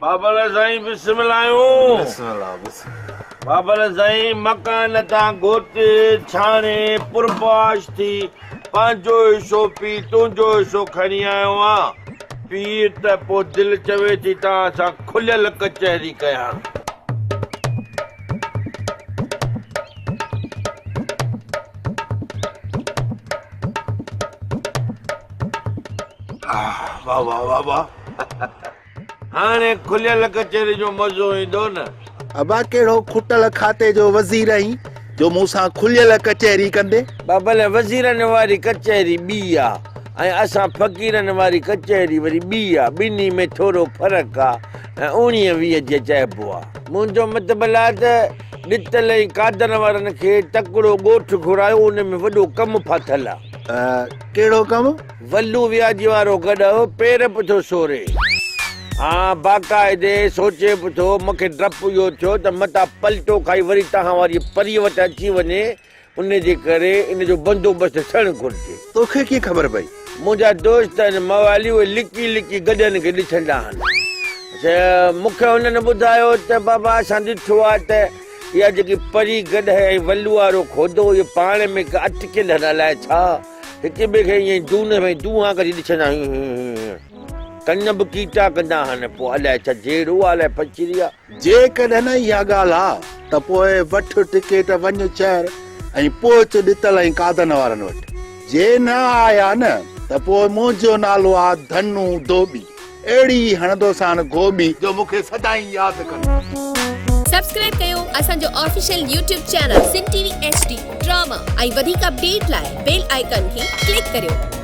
بابل سائين بسم الله آهيون. بسم الله بسم الله. بابل سائين مڪان تان گهوٽ ڇاڻي پرباش ٿي پنهنجو حصو پي تنهنجو حصو کڻي آيو آن. پيء ته پوء دل چوي ٿي توهان سان کليل ڪچهري ڪيان. واه واه واه واه. هاڻي کليل ڪچهري جو مزو ايندو نه. ابا ڪهڙو کٽل کاتي جو وزير آهين جو مون سان کليل ڪچهري ڪندين. بابل وزيرن واري ڪچهري ٻي آ ۽ اسان فقيرن واري ڪچهري وري ٻي آ، ٻنهي ۾ ٿورو فرق آ ۽ اوڻيهه ويهه جي چئبو آ. منهنجو مطلب آ ته ڏتل ۽ قادن وارن کي تڪڙو ڳوٺ گهرايو ان ۾ وڏو ڪم ڦاٿل آ. ڪهڙو ڪم؟ ولو وياجي وارو گڏهه پير به ٿو سوري. ها باقاعدي سوچي به ٿو، مون کي ڊپ اهو ٿيو ته متان پلٽو کائي وري توهان واريء پريء وٽ اچي وڃي، ان جي ڪري ان جو بندوبست ٿيڻ گهرجي. توکي ڪيئن خبر پئي؟ منهنجا دوست آهن موالي، اهي لڪي لڪي گڏهن کي ڏسندا آهن. مون کي هنن ٻڌايو ته بابا اسان ڏٺو آهي ته اها جيڪي پري گڏهه ۽ ولو وارو کودو اهي پاڻ ۾ ڪا اٽڪيل آهن الائي ڇا؟ هڪ ٻئي کي ائين دون ۾ دونهان ڪڍي ڏسندا آهن. ڪن به ڪيٽا ڪندا آهن. پوء الائي ڇا جهيڙو آ الائي ڦچري آ. جيڪڏهن اها ڳالهه آ ته پوء وٺ ٽڪيٽ وڃ شهر ۽ پهچ ڏتل ۽ قادن وارن وٽ. جي نه آيا نه ته پوء منهنجو نالو آ ڌنو ڌوٻي. اهڙي ئي هڻندوسان گهوٻي جو مون کي سدائين ياد ڪندو. سبسڪرائب ڪيو اسان جو official YouTube channel Sindh T V H D drama ۽ وڌيڪ اپڊيٽ لاء بيل آئيڪان کي ڪلڪ ڪريو.